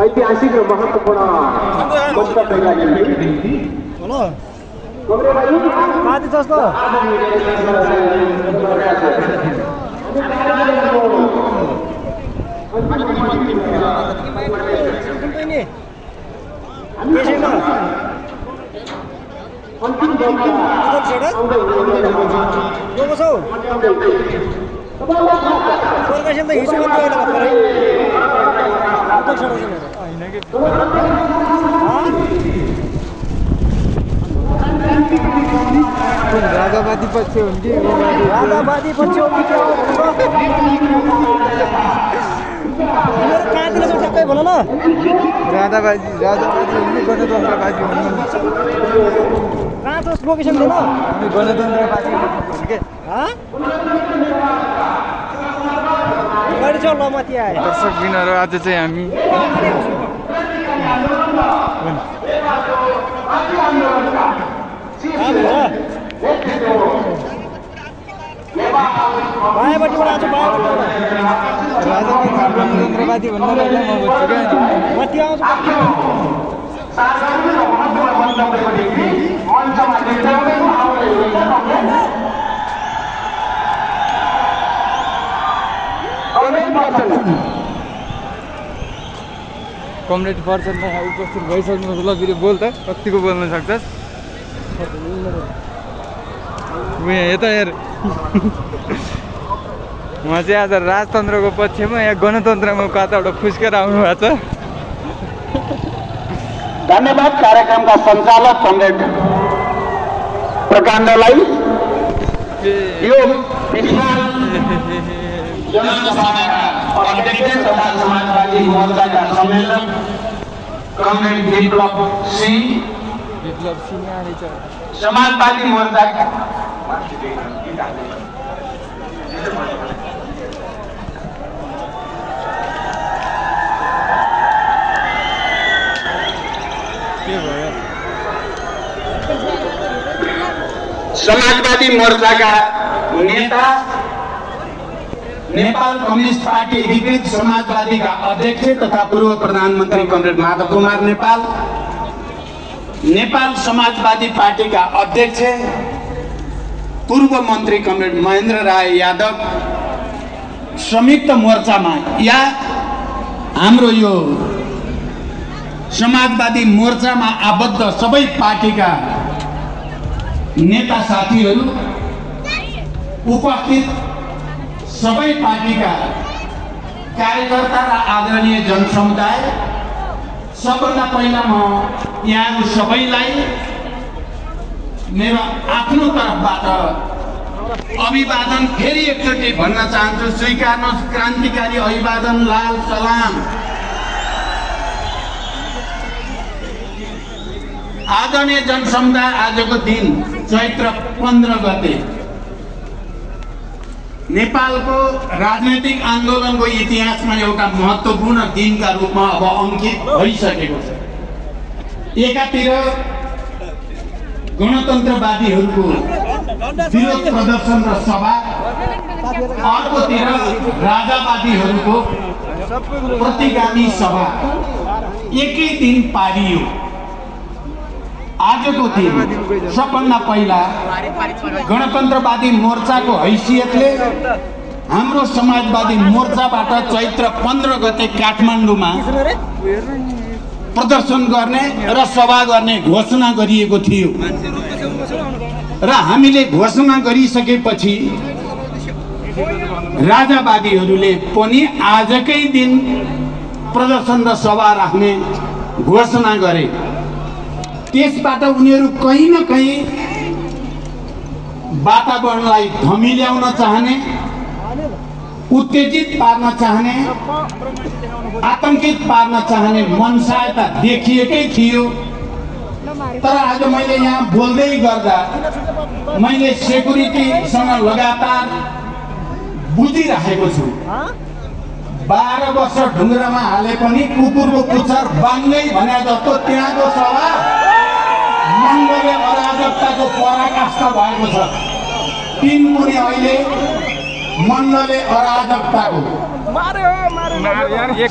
ऐतिहासिक र महत्त्वपूर्ण वक्तव्यका निम्ति माथि जस्तो राजावादी पक्ष हो कि राजावादी पक्ष हो कि कहाँतिर छ ठ्याक्कै भन न राजावादी हो कि गणतन्त्रवादी हो कहाँ छ लोकेसन छैन हामी गणतन्त्रवादी हो के गाडी छ ल माथि आए दर्शक बिनहरू आज चाहिँ हामी बायापट्टिबाट आज गणतन्त्रवादी भन्नु माथि आउँछ कमरेड पर्सनमा उपस्थित भइसक्नु ल फेरि बोल त कतिको बोल्न सक्छस् यता हेर उहाँ चाहिँ आज राजतन्त्रको पक्षमा यहाँ गणतन्त्रमा कताबाट फुस्केर आउनु भएको छ धन्यवाद कार्यक्रमका सञ्चालक कमरेड प्रकाण्डलाई यो जनसभाका अध्यक्ष तथा समाजवादी मोर्चाका सम्मेलन कमरेड विप्लव सिंह समाजवादी मोर्चाका समाजवादी मोर्चाका नेता नेपाल कम्युनिस्ट पार्टी एकीकृत समाजवादीका अध्यक्ष तथा पूर्व प्रधानमन्त्री कमरेड माधव कुमार नेपाल, नेपाल समाजवादी पार्टीका अध्यक्ष पूर्व मन्त्री कमरेड महेन्द्र राय यादव, संयुक्त मोर्चामा या हाम्रो यो समाजवादी मोर्चामा आबद्ध सबै पार्टीका नेता साथीहरू, उपस्थित सबै पार्टीका कार्यकर्ता र आदरणीय जनसमुदाय, सबभन्दा पहिला म यहाँहरू सबैलाई मेरो आफ्नो तर्फबाट अभिवादन फेरि एकचोटि भन्न चाहन्छु। स्वीकार्नुहोस् क्रान्तिकारी अभिवादन, लाल सलाम। आदरणीय जनसमुदाय, आजको दिन चैत्र 15 गते नेपालको राजनैतिक आन्दोलनको इतिहासमा एउटा महत्त्वपूर्ण दिनका रूपमा अब अंकित भइसकेको छ। एकातिर गणतन्त्रवादीहरूको विरोध प्रदर्शन र सभा, अर्कोतिर राजावादीहरूको प्रतिगामी सभा एकै दिन पारियो। आजको दिन सबभन्दा पहिला गणतन्त्रवादी मोर्चाको हैसियतले हाम्रो समाजवादी मोर्चाबाट चैत्र 15 गते काठमाडौँमा प्रदर्शन गर्ने र सभा गर्ने घोषणा गरिएको थियो र हामीले घोषणा गरिसकेपछि राजावादीहरूले पनि आजकै दिन प्रदर्शन र सभा राख्ने घोषणा गरे। त्यसबाट उनीहरू कहीँ न कहीँ वातावरणलाई धमिल्याउन चाहने, उत्तेजित पार्न चाहने, आतंकित पार्न चाहने मनसायता देखिएकै थियो। तर आज मैले यहाँ बोल्दै गर्दा मैले सेक्युरिटीसँग लगातार बुझिरहेको छु। 12 वर्ष ढुङ्ग्रामा हाले पनि कुकुरको पुच्छर बाङ्गै भने जस्तो त्यहाँको सभा मण्डले अराजकताको पराकाष्ठा भएको छ। तीन मुनि अहिले मण्डले अराजकताको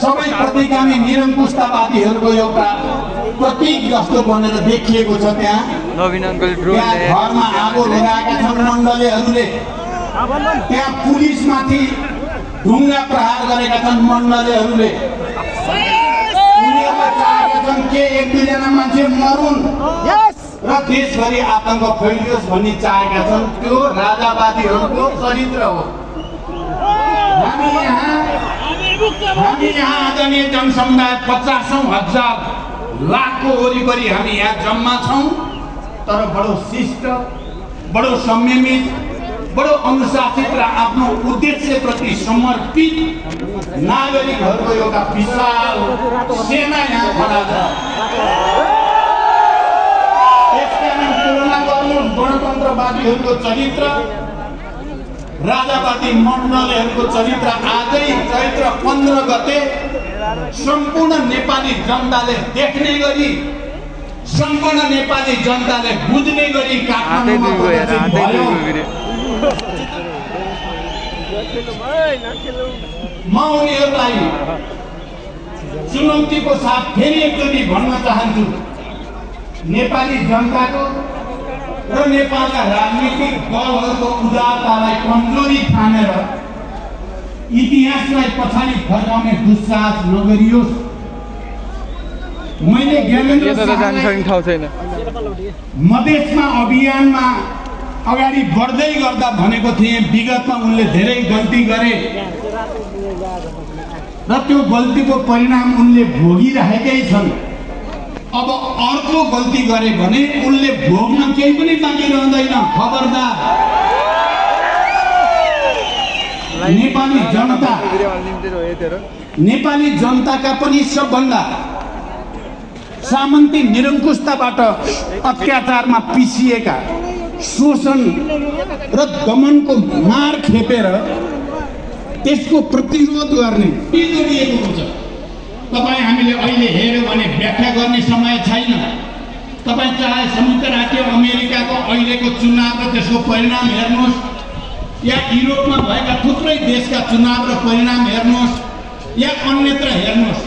सबै प्रतिगामी निरङ्कुशतावादीहरूको एउटा प्रतीक जस्तो बनेर देखिएको छ। त्यहाँ घरमा आगो लगाएका छन् मण्डलेहरूले। त्यहाँ पुलिसमाथि ढुङ्गा प्रहार गरेका छन् मण्डलेहरूले। उनीहरूले चाहेका छन् के 1-2 मान्छे मरुन् र देशभरि आतंक फैलियोस् भन्ने चाहेका छन्। त्यो राजावादीहरूको चरित्र हो। हामी यहाँ आदरणीय जनसमुदाय 50,000 लाखको वरिपरि हामी यहाँ जम्मा छौँ। तर बडो शिष्ट, बडो संयमित, बडो अनुशासित र आफ्नो उद्देश्यप्रति समर्पित नागरिकहरूको एउटा विशाल सेना यहाँ खडा छ। यसकारण तुलना गर्नु गणतन्त्रवादीहरूको चरित्र, राजावादी मण्डलेहरूको चरित्र आजै चैत्र 15 गते सम्पूर्ण नेपाली जनताले देख्ने गरी, सम्पूर्ण नेपाली जनताले बुझ्ने गरी काठमाडौँमा प्रदर्शित भयो। म उनीहरूलाई चुनौतीको साथ फेरि एकचोटि भन्न चाहन्छु, नेपाली जनताको र नेपालका राजनीतिक दलहरूको उदारतालाई कमजोरी ठानेर इतिहासलाई पछाडि फर्काउने दुस्साहस नगरियोस्। मैले ज्ञानेन्द्र मधेसमा अभियानमा अगाडि बढ्दै गर्दा भनेको थिएँ विगतमा उनले धेरै गल्ती गरे र त्यो गल्तीको परिणाम उनले भोगिरहेकै छन्। अब अर्को गल्ती गरे भने उनले भोग्न केही पनि बाँकी रहँदैन। खबरदार, नेपाली जनताका पनि सबभन्दा सामन्ती निरङ्कुशताबाट अत्याचारमा पिसिएका, शोषण र दमनको मार खेपेर त्यसको प्रतिरोध गर्ने गरिएको हुन्छ। तपाईँ हामीले अहिले हेर्यो भने व्याख्या गर्ने समय छैन। तपाईँ चाहे संयुक्त राज्य अमेरिकाको अहिलेको चुनाव र त्यसको परिणाम हेर्नुहोस्, या युरोपमा भएका थुप्रै देशका चुनाव र परिणाम हेर्नुहोस्, या अन्यत्र हेर्नुहोस्,